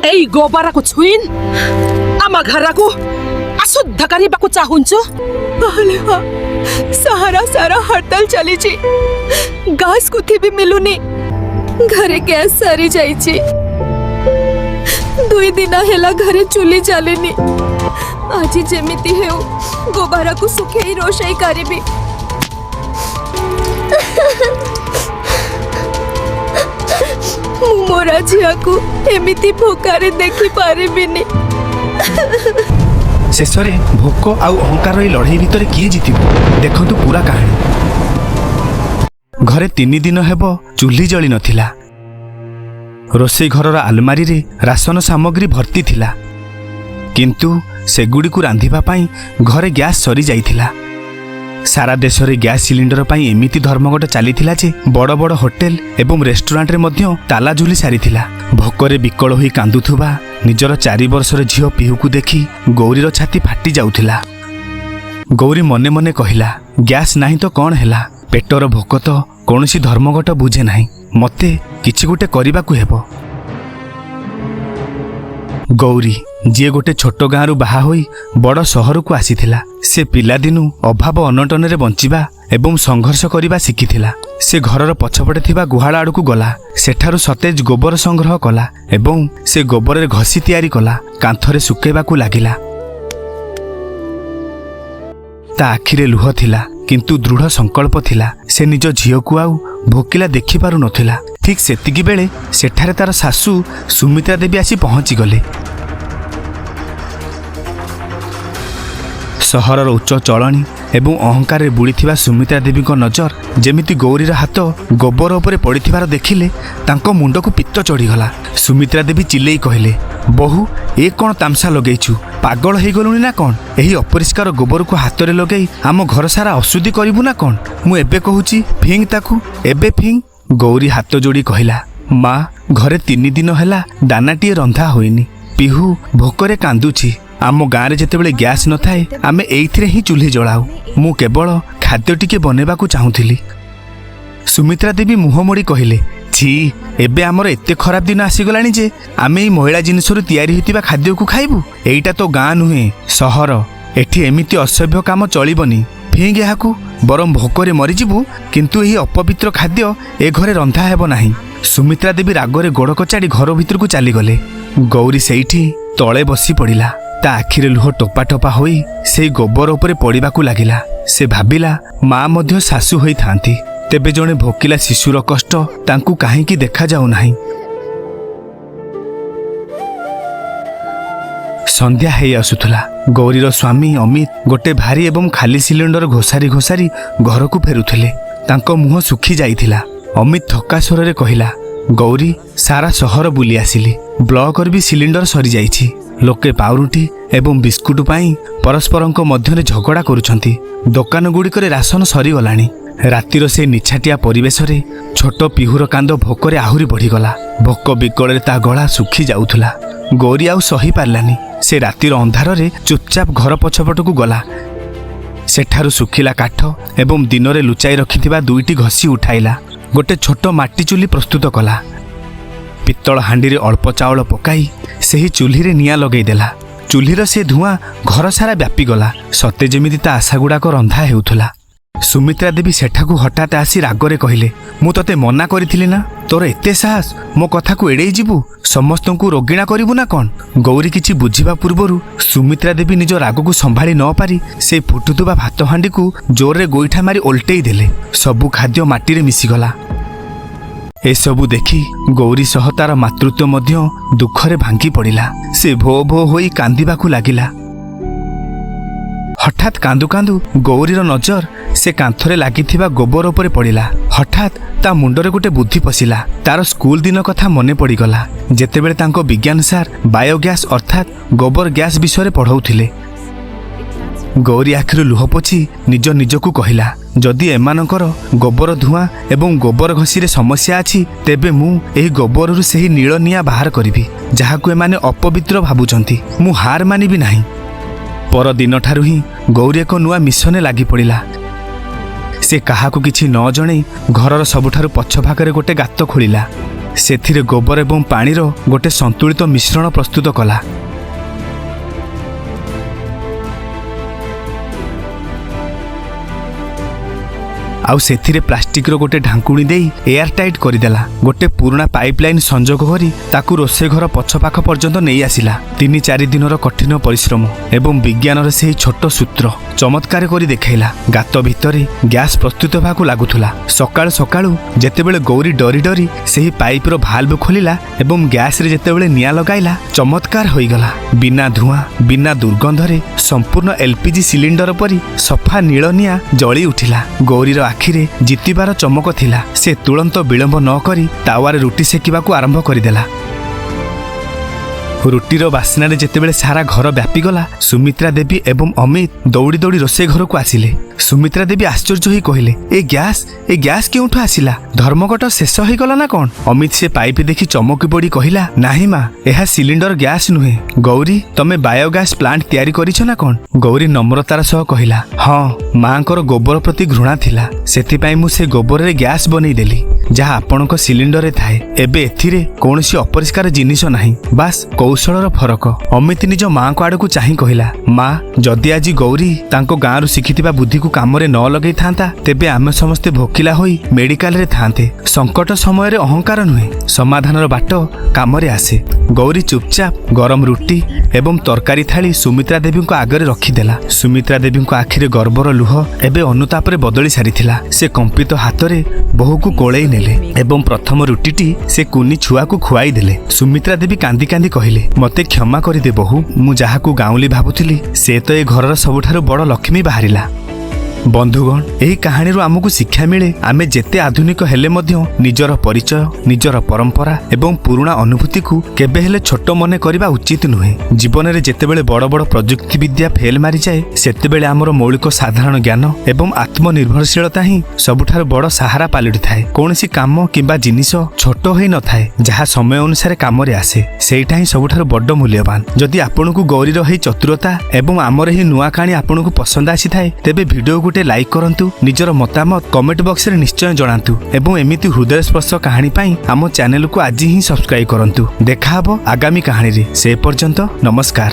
ଏଇ ଗୋବରକୁ ଛୁଇନ୍ ଆମ ଘରକୁ ଅଶୁଦ୍ଧ କରିବାକୁ ଚାହୁଁଛୁ? ବାହାଲେ, ସାରା ସାରା ହରତାଲ ଚାଲିଛି, ଗ୍ୟାସ କୁଥି ବି ମିଲୁନି। ଘରେ ଗ୍ୟାସ ସରି ଯାଇଛି। 2 ଦିନ ହେଲା ଘରେ ଚୁଲି ଚାଲିନି। ଆଜି ଯେମିତି ହେଉ ଗୋବରକୁ ଶୁଖେଇ ରୋଷେଇ କରିବି। ମୁଁ ମୋର ଝିଅକୁ ଏମିତି ଭୋକରେ ଦେଖିପାରିବିନି। ଶେଷରେ ଭୋକ ଆଉ ଅହଙ୍କାର ଏଇ ଲଢ଼େଇ ଭିତରେ କିଏ ଜିତିବ, ଦେଖନ୍ତୁ ପୁରା କାହାଣୀ। ଘରେ 3 ଦିନ ହେବ ଚୁଲି ଜଳି ନଥିଲା। ରୋଷେଇ ଘରର ଆଲମାରିରେ ରାସନ ସାମଗ୍ରୀ ଭର୍ତ୍ତି ଥିଲା, କିନ୍ତୁ ସେଗୁଡ଼ିକୁ ରାନ୍ଧିବା ପାଇଁ ଘରେ ଗ୍ୟାସ୍ ସରିଯାଇଥିଲା। ସାରା ଦେଶରେ ଗ୍ୟାସ୍ ସିଲିଣ୍ଡର ପାଇଁ ଏମିତି ଧର୍ମଘଟ ଚାଲିଥିଲା ଯେ ବଡ଼ ବଡ଼ ହୋଟେଲ ଏବଂ ରେଷ୍ଟୁରାଣ୍ଟରେ ମଧ୍ୟ ତାଲା ଝୁଲି ସାରିଥିଲା। ଭୋକରେ ବିକଳ ହୋଇ କାନ୍ଦୁଥିବା ନିଜର 4 ବର୍ଷର ଝିଅ ପିହୁକୁ ଦେଖି ଗୌରୀର ଛାତି ଫାଟି ଯାଉଥିଲା। ଗୌରୀ ମନେ ମନେ କହିଲା, ଗ୍ୟାସ୍ ନାହିଁ ତ କ'ଣ ହେଲା? ପେଟର ଭୋକ ତ କୌଣସି ଧର୍ମଘଟ ବୁଝେ ନାହିଁ। ମୋତେ କିଛି ଗୋଟେ କରିବାକୁ ହେବ। ଗୌରୀ, ଯିଏ ଗୋଟେ ଛୋଟ ଗାଁରୁ ବାହା ହୋଇ ବଡ଼ ସହରକୁ ଆସିଥିଲା, ସେ ପିଲାଦିନୁ ଅଭାବ ଅନଟନରେ ବଞ୍ଚିବା ଏବଂ ସଂଘର୍ଷ କରିବା ଶିଖିଥିଲା। ସେ ଘରର ପଛପଟେ ଥିବା ଗୁହାଳ ଆଡ଼କୁ ଗଲା। ସେଠାରୁ ସତେଜ ଗୋବର ସଂଗ୍ରହ କଲା ଏବଂ ସେ ଗୋବରରେ ଘଷି ତିଆରି କଲା। କାନ୍ଥରେ ଶୁଖେଇବାକୁ ଲାଗିଲା। ତା ଆଖିରେ ଲୁହ ଥିଲା, କିନ୍ତୁ ଦୃଢ଼ ସଂକଳ୍ପ ଥିଲା। ସେ ନିଜ ଝିଅକୁ ଆଉ ଭୋକିଲା ଦେଖିପାରୁନଥିଲା। ଠିକ୍ ସେତିକି ବେଳେ ସେଠାରେ ତାର ଶାଶୁ ସୁମିତ୍ରା ଦେବୀ ଆସି ପହଞ୍ଚିଗଲେ। ସହରର ଉଚ୍ଚ ଚଳଣି ଏବଂ ଅହଙ୍କାରରେ ବୁଡ଼ିଥିବା ସୁମିତ୍ରା ଦେବୀଙ୍କ ନଜର ଯେମିତି ଗୌରୀର ହାତ ଗୋବର ଉପରେ ପଡ଼ିଥିବାର ଦେଖିଲେ, ତାଙ୍କ ମୁଣ୍ଡକୁ ପିତ୍ତ ଚଢ଼ିଗଲା। ସୁମିତ୍ରା ଦେବୀ ଚିଲେଇ କହିଲେ, ବୋହୂ, ଏ କ'ଣ ତାମସା ଲଗେଇଛୁ? ପାଗଳ ହେଇଗଲୁଣି ନା କ'ଣ? ଏହି ଅପରିଷ୍କାର ଗୋବରକୁ ହାତରେ ଲଗେଇ ଆମ ଘର ସାରା ଅଶୁଦ୍ଧି କରିବୁ ନା କ'ଣ? ମୁଁ ଏବେ କହୁଛି, ଫିଙ୍ଗ ତାକୁ, ଏବେ ଫିଙ୍ଗ। ଗୌରୀ ହାତ ଯୋଡ଼ି କହିଲା, ମା, ଘରେ 3 ଦିନ ହେଲା ଦାନାଟିଏ ରନ୍ଧା ହୋଇନି। ପିହୁ ଭୋକରେ କାନ୍ଦୁଛି। ଆମ ଗାଁରେ ଯେତେବେଳେ ଗ୍ୟାସ୍ ନଥାଏ, ଆମେ ଏଇଥିରେ ହିଁ ଚୁଲି ଜଳାଉ। ମୁଁ କେବଳ ଖାଦ୍ୟ ଟିକେ ବନେଇବାକୁ ଚାହୁଁଥିଲି। ସୁମିତ୍ରା ଦେବୀ ମୁହଁ ମୋଡ଼ି କହିଲେ, ଛି, ଏବେ ଆମର ଏତେ ଖରାପ ଦିନ ଆସିଗଲାଣି ଯେ ଆମେ ଏଇ ମଇଳା ଜିନିଷରୁ ତିଆରି ହୋଇଥିବା ଖାଦ୍ୟକୁ ଖାଇବୁ? ଏଇଟା ତ ଗାଁ ନୁହେଁ, ସହର। ଏଠି ଏମିତି ଅସଭ୍ୟ କାମ ଚଳିବନି। ଫିଙ୍ଗ ଏହାକୁ, ବରଂ ଭୋକରେ ମରିଯିବୁ, କିନ୍ତୁ ଏହି ଅପବିତ୍ର ଖାଦ୍ୟ ଏ ଘରେ ରନ୍ଧା ହେବ ନାହିଁ। ସୁମିତ୍ରା ଦେବୀ ରାଗରେ ଗୋଡ଼ କଚାଡ଼ି ଘର ଭିତରକୁ ଚାଲିଗଲେ। ଗୌରୀ ସେଇଠି ତଳେ ବସି ପଡ଼ିଲା। ତା ଆଖିରେ ଲୁହ ଟୋପା ଟୋପା ହୋଇ ସେଇ ଗୋବର ଉପରେ ପଡ଼ିବାକୁ ଲାଗିଲା। ସେ ଭାବିଲା, ମା ମଧ୍ୟ ଶାଶୁ ହୋଇଥାନ୍ତି, ତେବେ ଜଣେ ଭୋକିଲା ଶିଶୁର କଷ୍ଟ ତାଙ୍କୁ କାହିଁକି ଦେଖାଯାଉନାହିଁ? ସନ୍ଧ୍ୟା ହେଇ ଆସୁଥିଲା। ଗୌରୀର ସ୍ୱାମୀ ଅମିତ ଗୋଟେ ଭାରୀ ଏବଂ ଖାଲି ସିଲିଣ୍ଡର ଘୋଷାରି ଘୋଷାରି ଘରକୁ ଫେରୁଥିଲେ। ତାଙ୍କ ମୁହଁ ଶୁଖି ଯାଇଥିଲା। ଅମିତ ଥକା ସ୍ୱରରେ କହିଲା, ଗୌରୀ, ସାରା ସହର ବୁଲି ଆସିଲି। ବ୍ଲକରେ ବି ସିଲିଣ୍ଡର ସରିଯାଇଛି। ଲୋକେ ପାଉରୁଟି ଏବଂ ବିସ୍କୁଟ ପାଇଁ ପରସ୍ପରଙ୍କ ମଧ୍ୟରେ ଝଗଡ଼ା କରୁଛନ୍ତି। ଦୋକାନଗୁଡ଼ିକରେ ରାସନ ସରିଗଲାଣି। ରାତିର ସେ ନିଛାଟିଆ ପରିବେଶରେ ଛୋଟ ପିହୁର କାନ୍ଦ ଭୋକରେ ଆହୁରି ବଢ଼ିଗଲା। ଭୋକ ବିକଳରେ ତା ଗଳା ଶୁଖି ଯାଉଥିଲା। ଗୌରୀ ଆଉ ସହି ପାରିଲାନି। ସେ ରାତିର ଅନ୍ଧାରରେ ଚୁପଚାପ ଘର ପଛପଟକୁ ଗଲା। ସେଠାରୁ ଶୁଖିଲା କାଠ ଏବଂ ଦିନରେ ଲୁଚାଇ ରଖିଥିବା ଦୁଇଟି ଘଷି ଉଠାଇଲା। ଗୋଟେ ଛୋଟ ମାଟି ଚୁଲି ପ୍ରସ୍ତୁତ କଲା। ପିତ୍ତଳ ହାଣ୍ଡିରେ ଅଳ୍ପ ଚାଉଳ ପକାଇ ସେହି ଚୁଲିରେ ନିଆଁ ଲଗେଇଦେଲା। ଚୁଲିର ସେ ଧୂଆଁ ଘର ସାରା ବ୍ୟାପିଗଲା, ସତେ ଯେମିତି ତା ଆଶାଗୁଡ଼ାକ ରନ୍ଧା ହେଉଥିଲା। ସୁମିତ୍ରା ଦେବୀ ସେଠାକୁ ହଠାତ୍ ଆସି ରାଗରେ କହିଲେ, ମୁଁ ତତେ ମନା କରିଥିଲି ନା? ତୋର ଏତେ ସାହସ, ମୋ କଥାକୁ ଏଡ଼େଇ ଯିବୁ? ସମସ୍ତଙ୍କୁ ରୋଗିଣା କରିବୁ ନା କ'ଣ? ଗୌରୀ କିଛି ବୁଝିବା ପୂର୍ବରୁ ସୁମିତ୍ରା ଦେବୀ ନିଜ ରାଗକୁ ସମ୍ଭାଳି ନ ପାରି ସେ ଫୁଟୁଥିବା ଭାତ ହାଣ୍ଡିକୁ ଜୋରରେ ଗୋଇଠା ମାରି ଓଲଟେଇ ଦେଲେ। ସବୁ ଖାଦ୍ୟ ମାଟିରେ ମିଶିଗଲା। ଏସବୁ ଦେଖି ଗୌରୀ ସହ ତାର ମାତୃତ୍ୱ ମଧ୍ୟ ଦୁଃଖରେ ଭାଙ୍ଗି ପଡ଼ିଲା। ସେ ଭୋ ଭୋ ହୋଇ କାନ୍ଦିବାକୁ ଲାଗିଲା। ହଠାତ୍ କାନ୍ଦୁ କାନ୍ଦୁ ଗୌରୀର ନଜର ସେ କାନ୍ଥରେ ଲାଗିଥିବା ଗୋବର ଉପରେ ପଡ଼ିଲା। ହଠାତ୍ ତା ମୁଣ୍ଡରେ ଗୋଟେ ବୁଦ୍ଧି ପଶିଲା। ତାର ସ୍କୁଲ ଦିନ କଥା ମନେ ପଡ଼ିଗଲା, ଯେତେବେଳେ ତାଙ୍କ ବିଜ୍ଞାନ ସାର୍ ବାୟୋଗ୍ୟାସ୍ ଅର୍ଥାତ୍ ଗୋବର ଗ୍ୟାସ୍ ବିଷୟରେ ପଢ଼ଉଥିଲେ। ଗୌରୀ ଆଖିରୁ ଲୁହ ପୋଛି ନିଜ ନିଜକୁ କହିଲା, ଯଦି ଏମାନଙ୍କର ଗୋବର ଧୂଆଁ ଏବଂ ଗୋବର ଘଷିରେ ସମସ୍ୟା ଅଛି, ତେବେ ମୁଁ ଏହି ଗୋବରରୁ ସେହି ନୀଳ ନିଆଁ ବାହାର କରିବି, ଯାହାକୁ ଏମାନେ ଅପବିତ୍ର ଭାବୁଛନ୍ତି। ମୁଁ ହାର ମାନିବି ନାହିଁ। ପରଦିନଠାରୁ ହିଁ ଗୌରୀ ଏକ ନୂଆ ମିଶନରେ ଲାଗି ପଡ଼ିଲା। ସେ କାହାକୁ କିଛି ନ ଜଣେଇ ଘରର ସବୁଠାରୁ ପଛ ଭାଗରେ ଗୋଟେ ଗାତ ଖୋଳିଲା। ସେଥିରେ ଗୋବର ଏବଂ ପାଣିର ଗୋଟେ ସନ୍ତୁଳିତ ମିଶ୍ରଣ ପ୍ରସ୍ତୁତ କଲା। ଆଉ ସେଥିରେ ପ୍ଲାଷ୍ଟିକର ଗୋଟେ ଢାଙ୍କୁଣୀ ଦେଇ ଏୟାର ଟାଇଟ୍ କରିଦେଲା। ଗୋଟେ ପୁରୁଣା ପାଇପ୍ ଲାଇନ୍ ସଂଯୋଗ କରି ତାକୁ ରୋଷେଇ ଘର ପଛ ପାଖ ପର୍ଯ୍ୟନ୍ତ ନେଇ ଆସିଲା। 3-4 ଦିନର କଠିନ ପରିଶ୍ରମ ଏବଂ ବିଜ୍ଞାନର ସେହି ଛୋଟ ସୂତ୍ର ଚମତ୍କାର କରି ଦେଖାଇଲା। ଗାତ ଭିତରେ ଗ୍ୟାସ୍ ପ୍ରସ୍ତୁତ ହେବାକୁ ଲାଗୁଥିଲା। ସକାଳୁ ସକାଳୁ ଯେତେବେଳେ ଗୌରୀ ଡରି ଡରି ସେହି ପାଇପ୍ର ଭାଲ୍ଭ ଖୋଲିଲା ଏବଂ ଗ୍ୟାସ୍ରେ ଯେତେବେଳେ ନିଆଁ ଲଗାଇଲା, ଚମତ୍କାର ହୋଇଗଲା। ବିନା ଧୂଆଁ, ବିନା ଦୁର୍ଗନ୍ଧରେ ସମ୍ପୂର୍ଣ୍ଣ ଏଲ୍ପିଜି ସିଲିଣ୍ଡର ପରି ସଫା ନୀଳ ନିଆଁ ଜଳି ଉଠିଲା। ଗୌରୀର ଆଖିରେ ଜିତିବାର ଚମକ ଥିଲା। ସେ ତୁରନ୍ତ ବିଳମ୍ବ ନ କରି ତାୱାରେ ରୁଟି ସେକିବାକୁ ଆରମ୍ଭ କରିଦେଲା। ରୁଟିର ବାସ୍ନାରେ ଯେତେବେଳେ ସାରା ଘର ବ୍ୟାପିଗଲା, ସୁମିତ୍ରା ଦେବୀ ଏବଂ ଅମିତ ଦୌଡ଼ି ଦୌଡ଼ି ରୋଷେଇ ଘରକୁ ଆସିଲେ। ସୁମିତ୍ରା ଦେବୀ ଆଶ୍ଚର୍ଯ୍ୟ ହୋଇ କହିଲେ, ଏ ଗ୍ୟାସ୍ କେଉଁଠୁ ଆସିଲା? ଧର୍ମଘଟ ଶେଷ ହୋଇଗଲା ନା କ'ଣ? ଅମିତ ସେ ପାଇପ୍ ଦେଖି ଚମକି ପଡ଼ି କହିଲା, ନାହିଁ ମା, ଏହା ସିଲିଣ୍ଡର ଗ୍ୟାସ୍ ନୁହେଁ। ଗୌରୀ, ତମେ ବାୟୋଗ୍ୟାସ୍ ପ୍ଲାଣ୍ଟ ତିଆରି କରିଛ ନା କ'ଣ? ଗୌରୀ ନମ୍ରତାର ସହ କହିଲା, ହଁ, ମାଙ୍କର ଗୋବର ପ୍ରତି ଘୃଣା ଥିଲା। ସେଥିପାଇଁ ମୁଁ ସେ ଗୋବରରେ ଗ୍ୟାସ୍ ବନେଇଦେଲି, ଯାହା ଆପଣଙ୍କ ସିଲିଣ୍ଡରରେ ଥାଏ। ଏବେ ଏଥିରେ କୌଣସି ଅପରିଷ୍କାର ଜିନିଷ ନାହିଁ, ବାସ୍ କୌଶଳର ଫରକ। ଅମିତ ନିଜ ମାଙ୍କ ଆଡ଼କୁ ଚାହିଁ କହିଲା, ମା, ଯଦି ଆଜି ଗୌରୀ ତାଙ୍କ ଗାଁରୁ ଶିଖିଥିବା ବୁଦ୍ଧିକୁ କାମରେ ନ ଲଗେଇଥାନ୍ତା, ତେବେ ଆମେ ସମସ୍ତେ ଭୋକିଲା ହୋଇ ମେଡିକାଲରେ ଥାନ୍ତେ। ସଙ୍କଟ ସମୟରେ ଅହଙ୍କାର ନୁହେଁ, ସମାଧାନର ବାଟ କାମରେ ଆସେ। ଗୌରୀ ଚୁପଚାପ ଗରମ ରୁଟି ଏବଂ ତରକାରୀ ଥାଳି ସୁମିତ୍ରା ଦେବୀଙ୍କ ଆଗରେ ରଖିଦେଲା। ସୁମିତ୍ରା ଦେବୀଙ୍କ ଆଖିରେ ଗର୍ବର ଲୁହ ଏବେ ଅନୁତାପରେ ବଦଳି ସାରିଥିଲା। ସେ କମ୍ପିତ ହାତରେ ବୋହୂକୁ କୋଳେଇ ନେଲେ ଏବଂ ପ୍ରଥମ ରୁଟିଟି ସେ କୁନି ଛୁଆକୁ ଖୁଆଇ ଦେଲେ। ସୁମିତ୍ରା ଦେବୀ କାନ୍ଦି କାନ୍ଦି କହିଲେ, ମୋତେ କ୍ଷମା କରିଦେ ବୋହୂ। ମୁଁ ଯାହାକୁ ଗାଉଁଲି ଭାବୁଥିଲି, ସେ ତ ଏ ଘରର ସବୁଠାରୁ ବଡ଼ ଲକ୍ଷ୍ମୀ ବାହାରିଲା। ବନ୍ଧୁଗଣ, ଏହି କାହାଣୀରୁ ଆମକୁ ଶିକ୍ଷା ମିଳେ, ଆମେ ଯେତେ ଆଧୁନିକ ହେଲେ ମଧ୍ୟ ନିଜର ପରିଚୟ, ନିଜର ପରମ୍ପରା ଏବଂ ପୁରୁଣା ଅନୁଭୂତିକୁ କେବେ ହେଲେ ଛୋଟ ମନେ କରିବା ଉଚିତ ନୁହେଁ। ଜୀବନରେ ଯେତେବେଳେ ବଡ଼ ବଡ଼ ପ୍ରଯୁକ୍ତିବିଦ୍ୟା ଫେଲ୍ ମାରିଯାଏ, ସେତେବେଳେ ଆମର ମୌଳିକ ସାଧାରଣ ଜ୍ଞାନ ଏବଂ ଆତ୍ମନିର୍ଭରଶୀଳତା ହିଁ ସବୁଠାରୁ ବଡ଼ ସାହାରା ପାଲଟିଥାଏ। କୌଣସି କାମ କିମ୍ବା ଜିନିଷ ଛୋଟ ହୋଇନଥାଏ। ଯାହା ସମୟ ଅନୁସାରେ କାମରେ ଆସେ, ସେଇଟା ହିଁ ସବୁଠାରୁ ବଡ଼ ମୂଲ୍ୟବାନ। ଯଦି ଆପଣଙ୍କୁ ଗୌରୀର ଏହି ଚତୁରତା ଏବଂ ଆମର ଏହି ନୂଆ କାହାଣୀ ଆପଣଙ୍କୁ ପସନ୍ଦ ଆସିଥାଏ, ତେବେ ଭିଡ଼ିଓ ଗୋଟେ ଲାଇକ୍ କରନ୍ତୁ, ନିଜର ମତାମତ କମେଣ୍ଟ ବକ୍ସରେ ନିଶ୍ଚୟ ଜଣାନ୍ତୁ ଏବଂ ଏମିତି ହୃଦୟସ୍ପର୍ଶ କାହାଣୀ ପାଇଁ ଆମ ଚ୍ୟାନେଲକୁ ଆଜି ହିଁ ସବସ୍କ୍ରାଇବ୍ କରନ୍ତୁ। ଦେଖା ହବ ଆଗାମୀ କାହାଣୀରେ, ସେ ପର୍ଯ୍ୟନ୍ତ ନମସ୍କାର।